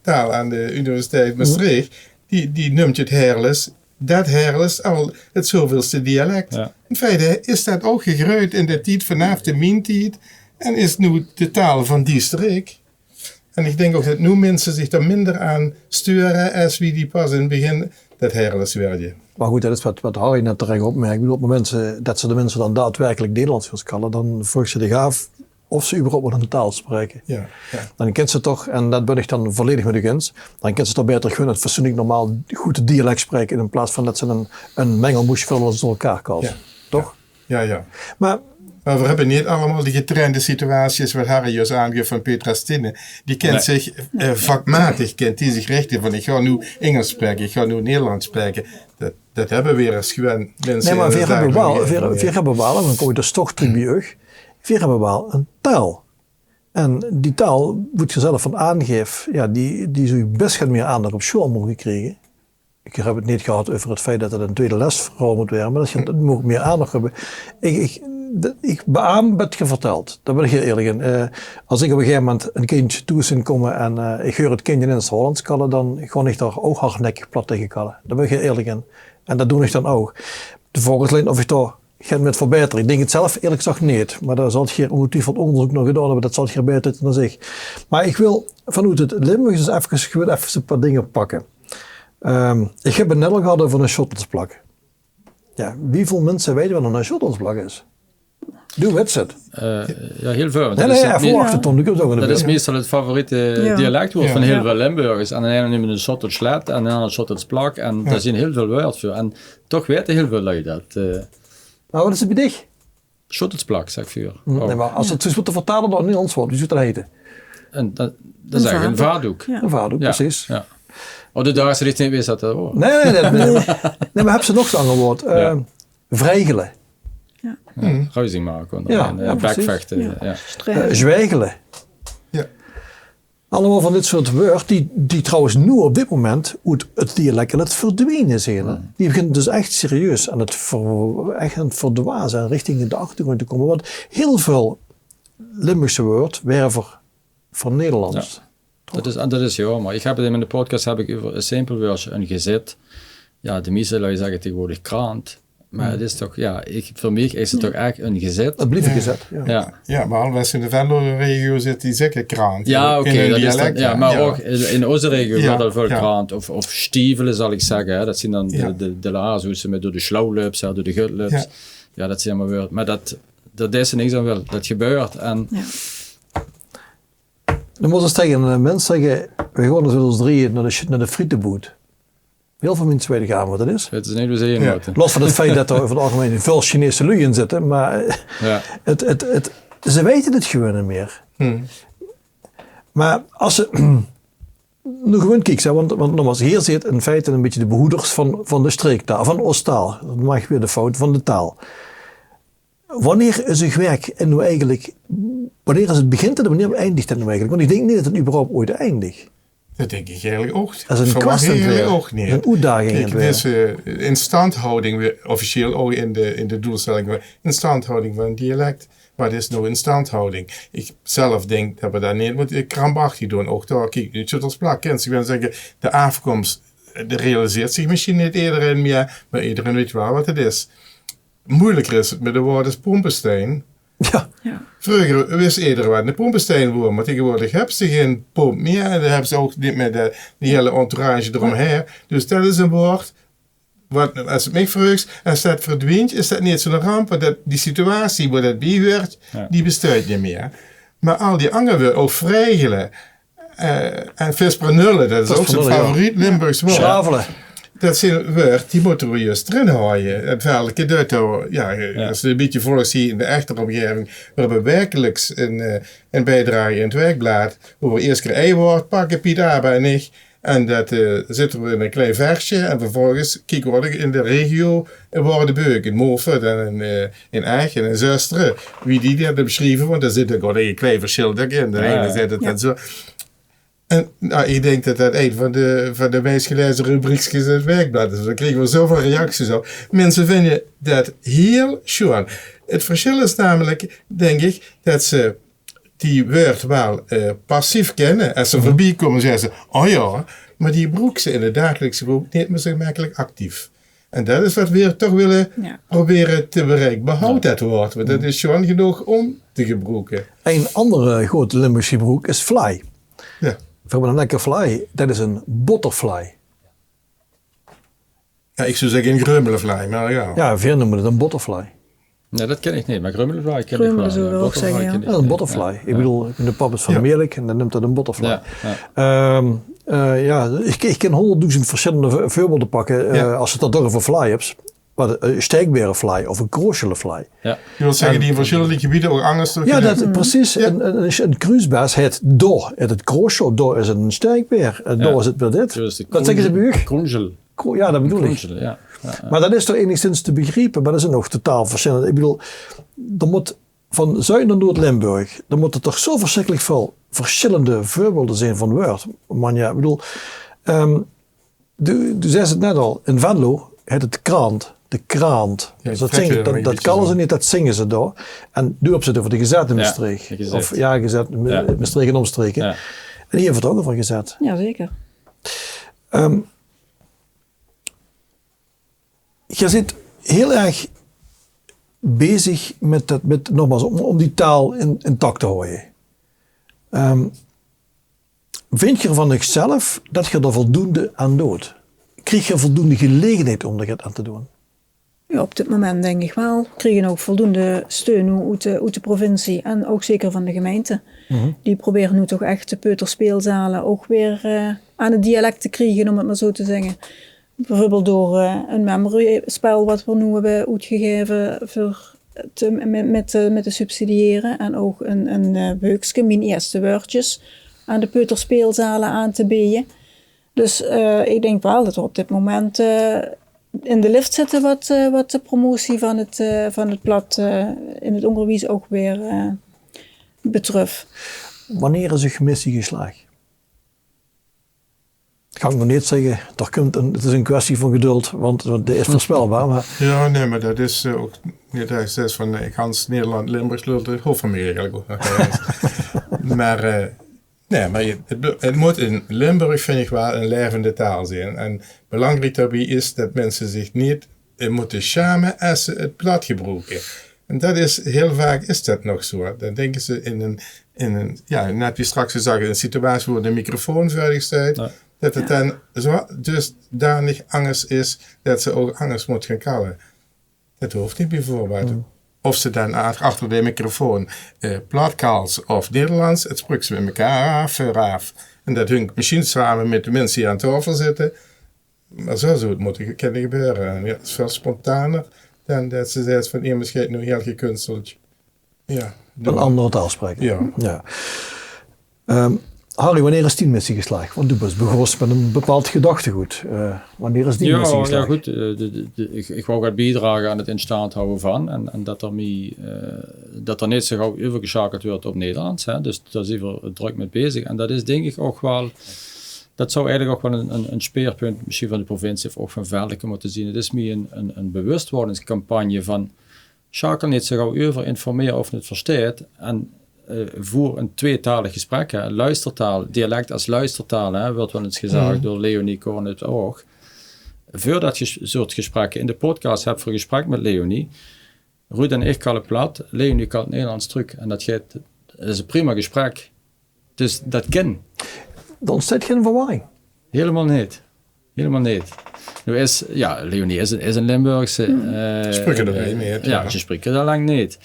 taal aan de Universiteit Maastricht, die, die neemt het Herles, dat Herles al het zoveelste dialect. Ja. In feite is dat ook gegroeid in de tijd vanaf de mintijd en is nu de taal van die streek. En ik denk ook dat nu mensen zich er minder aan sturen als wie die pas in het begin dat Herles werden. Maar goed, dat is wat, wat Harry net terecht opmerkt. Ik bedoel, op het moment dat ze de mensen dan daadwerkelijk Nederlands gaan kallen, dan vroeg ze zich af of ze überhaupt wel een taal spreken. Ja, ja. Dan kent ze toch, en dat ben ik dan volledig met u eens, dan kent ze toch beter gewoon het fatsoenlijk normaal goed dialect spreken in plaats van dat ze een, een mengelmoesje van alles door elkaar kalt. Ja. Toch? Ja, ja. Maar maar we hebben niet allemaal die getrainde situaties wat Harry juist aangeeft van Petra Stine. Die kent zich uh, vakmatig, kent die zich richten van ik ga nu Engels spreken, ik ga nu Nederlands spreken. Dat, dat hebben we weer als gewoon mensen. Nee, maar we hebben wel, we hebben wel, en dan kom ik dus toch terug bij u, we hebben wel een taal. En die taal, wat je zelf van aangeeft, ja, die, die zou je best gaan meer aandacht op school mogen krijgen. Ik heb het niet gehad over het feit dat het een tweede lesverhaal moet worden, maar dat je het moet meer aandacht hebben. Ik, ik, ik beaam wat je vertelt, daar ben ik heel eerlijk in. Uh, als ik op een gegeven moment een kindje toe zien komen en uh, ik huur het kindje in het Hollands kallen, dan ga ik daar ook hardnekkig plat tegen kallen. Daar ben ik heel eerlijk in. En dat doe ik dan ook. De vraag is alleen of ik daar gaat met verbeteren. Ik denk het zelf eerlijk gezegd niet, maar daar zal hier ongetwijfeld onderzoek naar gedaan hebben, dat zal hier beter dan ik. Maar ik wil vanuit het Limburgs dus even, even een paar dingen pakken. Um, ik heb het net al gehad over een shuttlesplak. Ja, wieviel mensen weten wat een shuttlesplak is? Doe wet het. Uh, ja, heel veel. Nee, nee, ja, verwacht het dan. Dat is meestal het favoriete ja. Dialectwoord ja. Van heel ja. Veel Limburgers. En dan nemen een shuttleslet en dan een shuttlesplak. En ja. Daar zijn heel veel woorden voor. En toch weten heel veel lui dat. Uh, maar wat is het bij dich? Sjottelsplak, zègk v'r. Hm, nae, mer es v'r 't ins mótte vertaole nao 't Nederlands woord, wie zów dat heite? En dat, dat is eigelik 'ne vaatdook. Jao. 'Ne vaatdook, percies. Jao. Oh, de dao is richtig wis dat dat woord. Nae, nae, nae, nae, mer, nae, mer höbs se nog zoe'n anger woord? Jao. Eh, vregele. Jao, ruzie make, en, eh, bekvechte, jao. Eh, zwijgele. Jao. Allemaol van dit soort wäörd die, die trouwens noe op dit moment oet 't dialek aan 't verdwiene zeen, hè. Die beginne dus ech serieus aan 't ver-, ech aan 't verdwaze en richting de achtergróndj te kómme. Want hiel väöl Limburgse wäörd waere ver-, vernederlands. Jao. Dat is, en dat is jaomer. Ich höb 't in miene podcast höb ich euver e simpel wäördsje, ein gezit. Jao, de mieste lui zègke taegeswoordig kraant. Mer 't is toch, jao, ich, veur mich is 't toch ech ein gezit. 't Blief ein gezit, jao. Jao, mer alhoewel in de Venloer regio zit, die zègke kraant. Jao, oké, dat is dan, jao, mer ouch in, in ózze regio weurt al väöl kraant of, of stievele, zal ich zègke, hè. Dat zeen dan de, de, de laars, wie se mit door de sjlauw löps, hè, door de gut löps. Jao, dat zeen allemaol wäörd. Mer dat, dat is niks aan wil. Dat gebäört. En dan mós se taenge eine mins zègke: "Veer gaon mit ós drieje nao de, nao de frietebood." Hiel väöl minse weite gaar neet waat dat is. Weite neet waat ze hie mótte. Los van 't feit dat d'r euver 't algemein väöl Chinese luuj in zitte, mer, eh, 't, 't, 't, ze weite 't gewoon neet mieë. Mer es se noe gewoon kieks, hè, want, want nogmaals, hie zit in feite e bietje de behoeders van, van de streektaal, van ós taal. Dat maak weer de fout van de taal. Wanneer is ein gewèrk noe eigelik, wanneer is 't begint en wanneer eindigt 't noe eigelik? Want ich dink neet dat 't überhaupt ooit eindigt. Dat dink ich eigelik ouch. Dat is ein kwestie, dat is ein oetdaging. Kiek, 't is, eh, instandhouding, weer officieel ouch in de, in de doelstelling, weer instandhouding van 't dialek. Mer 't is noe instandhouding. Ich zelf dink dat v'r dao neet mótte krampachtig doon. Ouch dao, kiek, 't Sjöttelsplak, kins se gewoon zègke, de aafkóms, eh, de realiseert zich mesjien neet ederein mieë, mer ederein weit waal waat 't is. Meujelieker is 't mit de woord es pompestein. Jao. Vreuger wis ederein waat 'ne pompestein woor, mer taegeswoordig höbs se gein pomp mieë en dan höbs se ouch neet mieë de, die hiele entourage d'romhaer. Dus dat is e woord waat, es se 't mich vreugs, es dat verdwient, is dat neet zoe'n ramp, want dat, die situatie wo dat bie huuert, die besteit neet mieë. Mer al die anger wäörd, ouch vregele, eh, en vispernulle, dat is ouch zoe'n favoriet Limburgs wäörd. Sjravele. Dat zeen wäörd, die mótte v'r juus d'rin haoje. 't Veldeke duit dao, jao, es se e bietje volgs hie in de echte ómgaeving, v'r höbbe waekeliks ein, eh, ein biedrage in 't Waekblaad, wo v'r ieërs kier ei woord pakke, Piet Abe en ich. En dat, eh, zitte v'r in e klein versje en vervolges kieke v'r ouch in de regio, eh, woordebeuk, in Moorfert en in, eh, in Ech en in Zöstere, wie die dat besjrieve, want dao zit ouch al e klein versjil in. De eine zaet 't dan zoe. En, nou, ich dink dat dat ein van de, van de meist gelaeze rubriekskes in 't Waekblaad is. Dan kriege v'r zoeväöl reacties op. Minse vinje dat hiel sjoean. 't Versjil is namelik, dink ich, dat ze die wäörd waal, eh, passief kinne. Es ze veurbie kómme, zègke ze: "Oh jao," mer die gebroeke ze in 't dagelikse gebroek neet mieë zoe gemekkelik actief. En dat is wat veer toch wille probere te bereike. Behoud dat woord, want dat is sjoean genóg óm te gebroeke. Ein anger groot Limburgs gebroek is vlaai. Jao. Veer höbbe 'n lekker vlaai, dat is 'n bottervlaai. Jao, ich zou zègke 'n grummelevlaai, mer jao. Jao, veer neume 't 'n bottervlaai. Nae, dat kin ich neet, mer grummelevlaai kin ich waal. Grummele zouwe v'r ouch zègke, jao. Jao, 'n bottervlaai. Ich bedoel, de pap is van Meerlik en dan neump dat 'n bottervlaai. Jao, jao. Ehm, eh, jao, ich, ich kin hónderdoezend versjillende v-, veurbeelde pakke, eh, es se 't dan toch euver vlaai höbs. Mer, eh, 'n sjterkbeerevlaai of 'n kroosjelevlaai. Jao. Jao, dat zègke die in versjillende gebiede ouch angers. Jao, dat, percies. 'n, 'n, 'n, 'n kruusbaas haet dao, haet 't kroosjel, dao is 't 'n sjterkbeer, en dao is 't weer dit. Dat zègke ze bie uch. Kroosjel. Kro-, jao, dat bedoel ich. Kroosjel, jao. Jao, jao. Mer dat is toch enigszins te begriepe, mer dat is nog totaal versjillend. Ich bedoel, d'r mót van Zuid nao Noord-Limburg, d'r mótte toch zoe versjrikkelik väöl versjillende veurbeelde zeen van wäörd. Man jao, ich bedoel, ehm, doe, doe zaes 't net al, in Venlo haet 't kraant, de kraant. Jao, dus dat zinge, dat, dat kalle ze neet, dat zinge ze dao. En doe höbs 't euver de gezèt in Mestreech. Jao, gezèt. Of, jao, gezèt, Me-, Mestreech en ómstreke. Jao. En hie höbbe v'r 't ouch euver gezèt. Jao, zeker. Ehm, Geer zeet hiel erg bezig mit dat, mit, nogmaals, óm, óm die taal in, intact te haoje. Ehm, vindj geer van uch zelf dat geer d'r voldoende aan doot? Kriegt geer voldoende gelegenheid óm d'r get aan te doon? Jao, op dit moment dink ich waal. Kriege ouch voldoende steun oet de, oet de provincie en ouch zeker van de gemeinte. Die probere noe toch ech de peuterspeelzale ouch weer, eh, aan 't dialek te kriege, óm 't mer zoe te zègke. Bieveurbeeld door, eh, e memoryspel wat v'r noe höbbe oetgegaeve veur te, mit, mit, eh, mit te subsidiëre en ouch ein, ein, eh, beukske, Mien Ierste Wäördjes, aan de peuterspeelzale aan te beje. Dus, eh, ich dink waal det v'r op dit moment, eh, in de lift zitte wat, eh, wat de promotie van het, eh, van het plat, eh, in het óngerwies ouch weer, eh, betröf. Wanneer is uch missie geslaag? Ich kan nog neet zègke, d'r kump ein, het is ein kwestie van geduld, want, want det is veurspelbaar, mer... Jao, nae, mer det is, eh, ouch neet det ich zègk van, eh, gans Nederland Limburgs lul, det hoof van mich eigelik ouch neet. Mer, eh, nae, mer je, het, bl-, het mót in Limburg, vinj ich waal, ein laevende taal zeen. En belangriek daobie is det minse zich neet, eh, mótte sjame es ze het plat gebroeke. En det is, hiel vaak is det nog zoe. Dan dinke ze in ein, in ein, jao, net wie straks gezag, in ein situatie wo de microfoon veur dich steit, det het dan zoe dusdanig angers is det ze ouch angers mót gaon kalle. Det hoof neet, bieveurbeeld. Of ze dan a-, achter de microfoon, eh, plat kals of Nederlands, het spruuk ze mit mekaar aaf, veuraaf. En det hingk mesjien same mit de minse die aan taofel zitte. Mer zoe zów het mótte ge-, kinne gebeure. En jao, het is väöl spontaner dan det ze zaes van: "Hie, mesjien noe hiel gekunsteld." Jao, ein anger taal spraeke. Jao. Jao. Ehm, Harry, wanneer is dien missie geslaag? Want doe bès begós mit ein bepaald gedachtegood. Eh, wanneer is dien missie geslaag? Jao, good, eh, de, de, de, ich, ich wou get biedrage aan het in stand hawwe van. En, en det d'r mie, eh, det d'r neet zo gauw euvergesjakeld wuuert op Nederlands, hè. Dus dao zeen v'r drök mit bezig. En det is, dink ich, ouch waal, det zou eigelik ouch waal ein, ein, ein speerpunt mesjien van de provincie of ouch van Veldeke mótte zeen. Het is mie ein, ein, ein bewustwordingscampagne van sjakel neet zo gauw euver, informeer of se het versteis. En, eh, voer ein tweetalig gesprek, hè. Luistertaal, dialek es luistertaal, hè, wuuert waal ins gezag door Leonie Koorn het ouch. Veur det ges-, soort gesprekke. In de podcast höbbe v'r ein gesprek mit Leonie. Ruud en ich kalle plat, Leonie kalt Nederlands trök. En det geit, det is ein prima gesprek. Dus det kin. Dan óntsteit gein verwarring. Hielemaol neet. Hielemaol neet. Noe is, jao, Leonie is ein, is ein Limburgse, eh, Spreuke d'r lang neet, jao, jao. Ze spreuke d'r lang neet.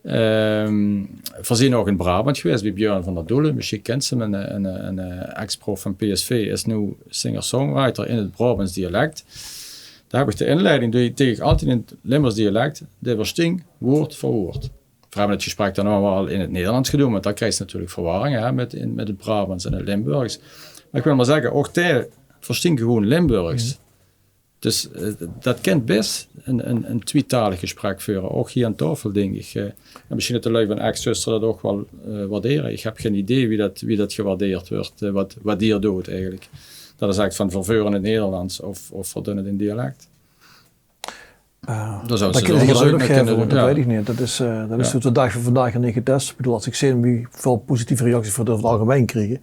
Ehm, v'r zeen ouch in Brabant gewaes bie Björn van der Doelen. Mesjien kins se 'm, ein, ein, ein, eh, ex-prof van P S V, is noe singer-songwriter in het Brabants dialek. Dao höb ich de inleiding, die, die ich altied in het Limburgs dialek, die verstóng, woord veur woord. V'r höbbe het gesprek dan nog waal in het Nederlands gedoon, want dan kriegs se natuurlik verwarring, hè, mit, in, mit het Brabants en het Limburgs. Mer ich wil mer zègke, ouch dae verstóng gewoon Limburgs. Dus, eh, det kin bès ein, ein, ein twietalig gesprek veure, ouch hie aan taofel, dink ich. Eh, en mesjien det de luuj van Ex-Zuster det ouch waal, eh, waardere. Ich höb gein idee wie det, wie det gewaardeerd wuuert, eh, waat, waat geer doot eigelik. Det is ech van verveur in het Nederlands of, of verdunnen in dialek. Eh, det kinne ze gelukkig nog gaeve, want det weit ich neet. Det is, eh, det is tot op d'n daag van vandaag neet getes. Ich bedoel, es ich zeen wie väöl positieve reacties v'r euver het algemein kriege,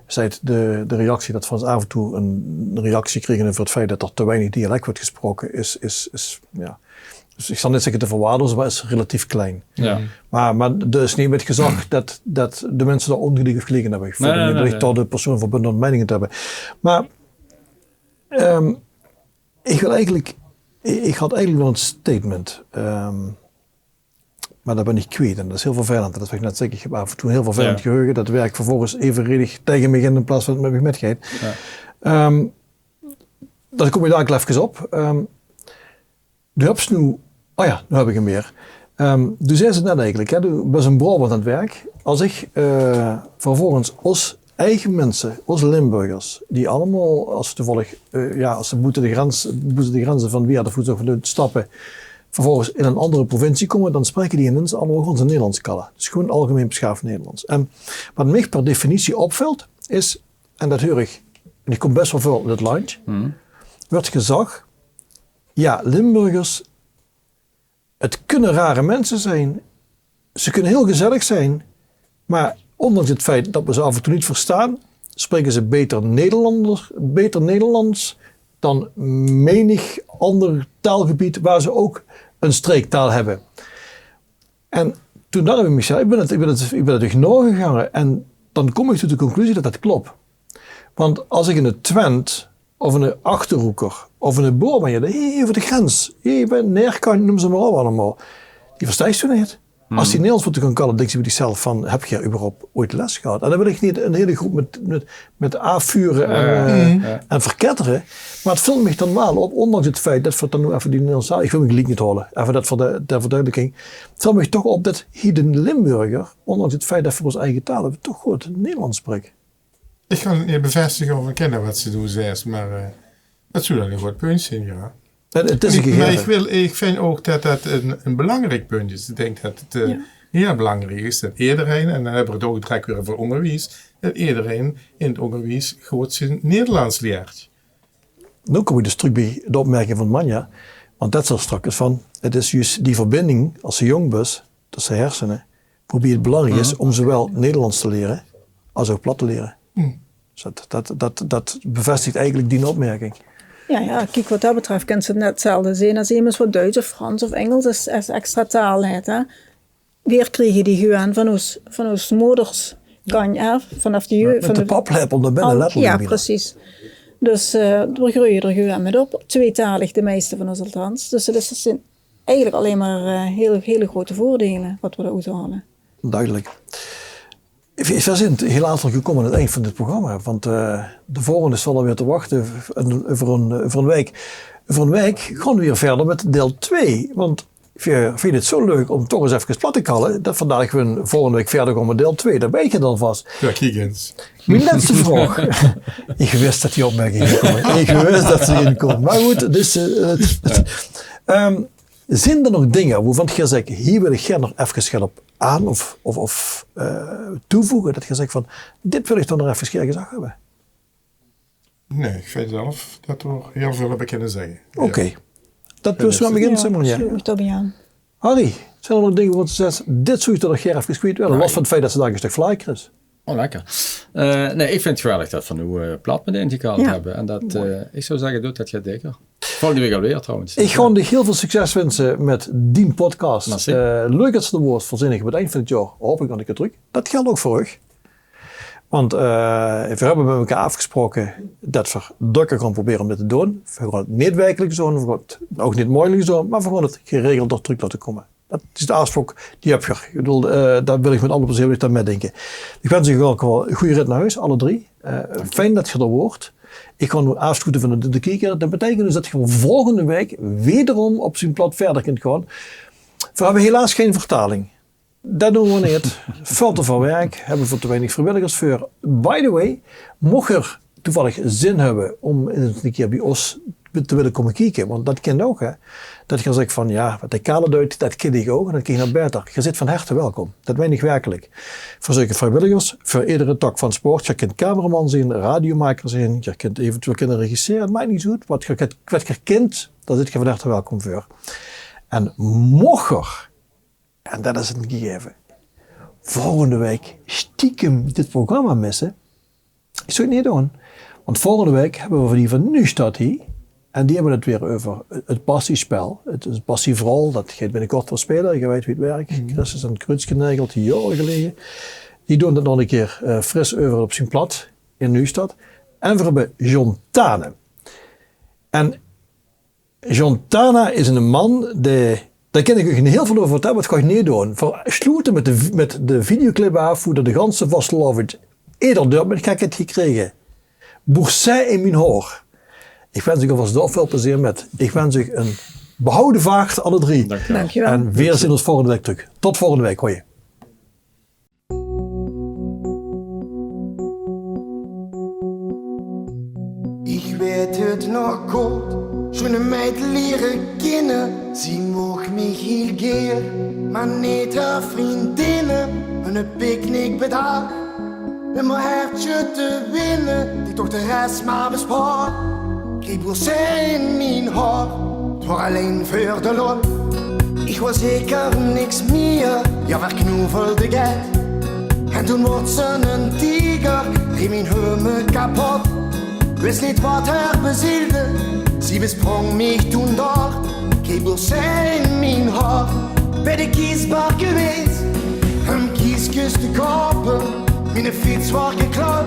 is het de, de reactie det v'r aaf en toe ein reactie kriege euver het feit det d'r te weinig dialek wuuert gesproke, is, is, is, jao. Dus ich zal neet zègke te verwaarloze, mer is relatief klein. Jao. Mer, mer d'r is neet mit gezag det, det de minse dao óngelieg of gelieg aan höbbe. Ich vinj neet det ich dao de persoon veur bön óm ein meining te höbbe. Mer, ehm, Ich wil eigelik, ich, ich had eigelik nog ein statement. Ehm, mer det bön ich kwiet. En det is hiel vervelend. Det wil ich net zègke. Ich höb aaf en toe ein hiel vervelend geheuge. Det wirk vervolges aeveredig taenge mich in, in plaats van det het mit mich mitgeit. Ehm, dan kóm ich dao efkes op. Ehm, doe höbs noe, o jao, noe höb ich 'm weer. Ehm, doe zaes het net eigelik, hè, doe bès in Brabant aan het wirk. Es ich, eh, vervolges ós eige minse, ós Limburgers, die allemaol, es ze toevallig, eh, jao, es ze boete de grens, boete de grenze van Wieërt of wie ze ouch doon stappe, vervolges in ein anger provincie kómme, dan spraeke die inins allemaol gewoon Nederlands kalle. Dus gewoon algemein besjaafd Nederlands. En waat mich per definitie opvilt, is, en det heur ich, en ich kóm bès waal väöl in het landj, wuuert gezag, jao, Limburgers, het kinne rare minse zeen, ze kinne hiel gezellig zeen, mer óndanks het feit det v'r ze aaf en toe neet verstaon, spraeke ze baeter Nederlander, baeter Nederlands dan menig anger taalgebied wo ze ouch ein streektaal höbbe. En toen dach ich bie mich zelf, ich bön het, ich bön het, ich bön het durch naogegange en dan kóm ich tot de conclusie det det klop. Want es ich in het Twent of eine Achterhoeker of eine Boor bön, jao, hie euver de grens, hie bie Neerkantj, neum ze mer op allemaol. Die verstaos doe neet. As die Nederlands weure gaon kalle, dinks te bie dichzelf van: höb geer überhaupt ooit les gehad? En dan wil ich neet ein hieël groep mit, mit, mit aafvure en, eh, en verkettere. Mer 't vilt mich dan waal op, óndanks 't feit det veer dan noe effe die Nederlands taal, ich wil mich geliek neet haole, effe det veur de, ter verduideliking, 't vilt mich toch op det hie de Limburger, óndanks 't feit det veer ós eige taal höbbe, toch good Nederlands sprik. Ich kan 't neet bevestige of erkenne waat se noe zaes, mer, eh, det zou dan ein good punt zeen, jao. 't Is ein gegaeve. Mer ich wil, ich vinj ouch det det ein, ein belangriek punt is. Ich dink det 't, eh, hieël belangriek is det ederein, en dan höbbe veer 't ouch direk weer euver óngerwies, det ederein in 't óngerwies good zien Nederlands lieërt. Noe kóm ich dus trök bie de opmerking van Manja, want det is straks van, 't is zjus die verbinding as se jónk bös, tösse hersene, woebie 't belangriek is óm zowaal Nederlands te lieëre as ouch plat te lieëre. Dus det, det, det, det bevestig eigelik die opmerking. Jao, jao, kiek, waat det betröf kins se 't net 'tzelfde zeen as emes waat Duits of Frans of Engels es, es extra taal haet, hè. Veer kriege die gewoon van ós, van ós moders, kan, hè, vanaaf de jeug, mit de paplepel nao binne, letterlik. Jao, precies. Dus, eh, veer greuje d'r gewoon mit op, tweetalig, de meiste van ós althans. Dus det is, det zeen eigelik allein mer, eh, hieël, hieël groeate veurdeile waat veer d'roet haole. Duidelik. Veer, veer zeen helaas al gekómme aan 't ind van dit programma, want, eh, de volgende staot alweer te wachte euver ein, euver ein waek. Euver ein waek gaon veer weer wiejer mit deil twee, want veer vinje 't zo leuk óm toch ins efkes plat te kalle, det veer dalik gewoon volgende waek wiejer gaon mit deil twee. Det weit geer dan vas. Jao, kiek ins. Mien lètste vraog. Ich wis det die opmerking ging kómme. Ich wis det ze ging kómme. Mer good, dus, eh, 't, 't, ehm, Zeen d'r nog dinger wovan geer zèk: hie wil ich gaer nog efkes get op aan of, of, of, eh, toevoege, det geer zèk van: dit wil ich toch nog efkes gaer gezag höbbe? Nae, ich vinj zelf det veer hieël väöl höbbe kinne zègke. Oké. Det waas waal 't begin, Simon, jao. Harry, zeen d'r nog dinger wovan se zaes: dit zów ich toch nog gaer efkes kwiet wille, los van 't feit det se dalik ein stök vlaaier is? Oh, lekker. Eh, nae, ich vinj 't geweldig det veer noe, eh, plat mit in gekald höbbe. En det, eh, ich zou zègke, doot det get dèkker. Volgende waek alweer, trouwens. Ich gaon dich hieël väöl succes winse mit dien podcast. Merci. Eh, leuk det se d'r waors. Veer zeen dich aan 't ind van 't jaor hopelik nog ein kieër trök. Det geldj ouch veur uch. Want, eh, veer höbbe mit mekaar aafgesproke det veer drökker gaon probere óm dit te doon. Veer gaon 't neet waekeliks doon, veer gaon 't ouch neet maondeliks doon, mer veer gaon 't geregeld d'r trök laote kómme. Det is de aafspraok, die höb ich. Ich bedoel, eh, det wil ich mit alle plezeer, wil ich det mitdinke. Ich wins uch ouch waal ein gooj rit nao hoes, alle drie. Eh, fijn det geer d'r waort. Ich gaon noe aafsloete van de, de kieker. Det beteikent dus det geer volgende waek wederom op zien plat wiejer kint gaon. Veer höbbe helaas gein vertaling. Det doon veer neet. Väöl te väöl werk, höbbe veer te weinig vriewilligers veur. By the way, moch geer toevallig zin höbbe óm ins ein kieër bie ós te wille kómme kieke, want det kint ouch, hè. Det geer zèk van: jao, waat de Kale deit, det kin ich ouch, en det kin ich nog baeter. Geer zeet van herte welkom. Det mein ich werkelik. Veer zeuke vriewilligers veur eder tak van sport. Geer kint cameraman zeen, radiomaker zeen, geer kint eventueel kinne regissere, 't maak neet oet. Waat geer, waat geer kint, dao zeet geer van herte welkom veur. En moch geer, en det is ein gegaeve, volgende waek stiekem dit programma misse, ich zou 't neet doon. Want volgende waek höbbe veer die van Nuujsjtad hie. En die höbbe 't weer euver 't Bassiespel. 't Is ein Bassieverhaol, det geit binnekort weer speule. Geer weit wie 't wirk. Christus en Kruutske Negelt, jaore geleje. Die doon 't nog ein kieër, eh, fris euver op zien plat in Nuujsjtad. En veer höbbe John Tane. En John Tana is eine man, dae, dao kin ich uch hieël väöl euver vertèlle, mer det gaon ich neet doon. Veer sloete mit de, mit de videoclip aaf, wo det de ganse vastelaovend eder dörp mit gek haet gekrege. Boursin in mien haor. Ich wins uch alvas dao väöl plezeer mit. Ich wins uch ein behawde vaart, alle drie. Dankjewel. En veer zeen ós volgende waek trök. Tot volgende waek. Hoi. Ich weit 't nog good, zoe'n meid liere kinne. Zie moch mich hieël gaer, mer neet häör vriendinne. Ein picknick bie häör, óm häör hertje te winne. Die toch de res mer bespaar. Krieg Boursin in mien haor, 't waor allein veur de lol. Ich waor zeker niks mieër, jao, verknoevelde get. En toen woort ze 'nen tieger, reet mien heume kapot. Wis neet waat häör bezielde, zie bespróng mich toen dao. Krieg Boursin in mien haor, bie de kiesbar gewaes, óm kieskes te koupe. Miene fiets waor geklaud,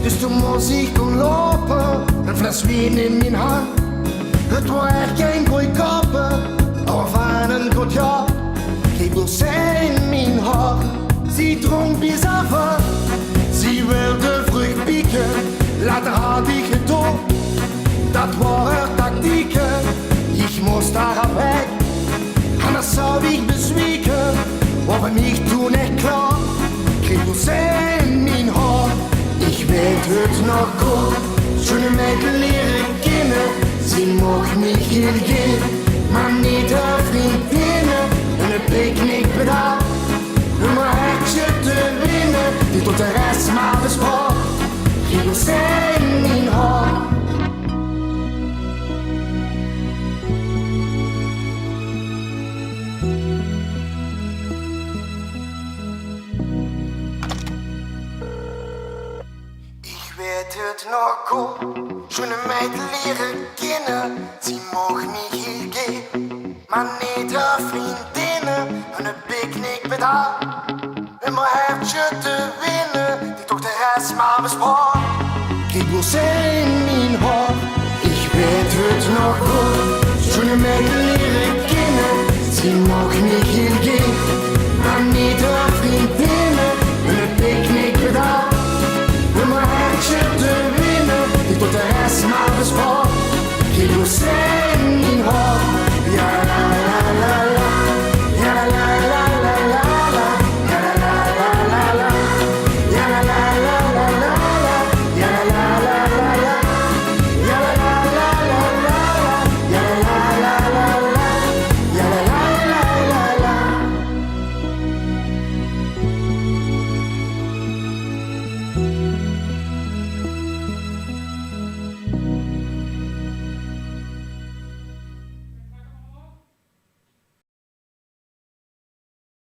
dus toen mós ich gaon loupe. Ein fles wien in mien hand, 't waor ech gein goojkope. Of aan ein good jaor, krieg Boursin Wat had ich gedaon? Dat waore tactieke. Ich mós dao weg. Angers zou ich bezwieke. Waor veur mich toen ech klaor. Kriebels in mien haor. Ich weit 't nog good. Sjoen meid liere kinne. Zie moch mich hiel gaer, mer neet häör vriendinne. En 'ne picknick bedaal. Óm häör hertje te winne, die tot de res mer bespaar. Kriebels in mien haor. Ich weit 't nog good, sjoen meid liere kinne. Zie moch mich hiel gaer, mer neet häör vriendinne. En 'ne picknick bedaal. Óm häör hertje te winne, die toch de res mer bespaar. Kriebels in mien haor. Ich weit 't nog good, sjoen meid liere kinne. Zie moch mich hiel gaer,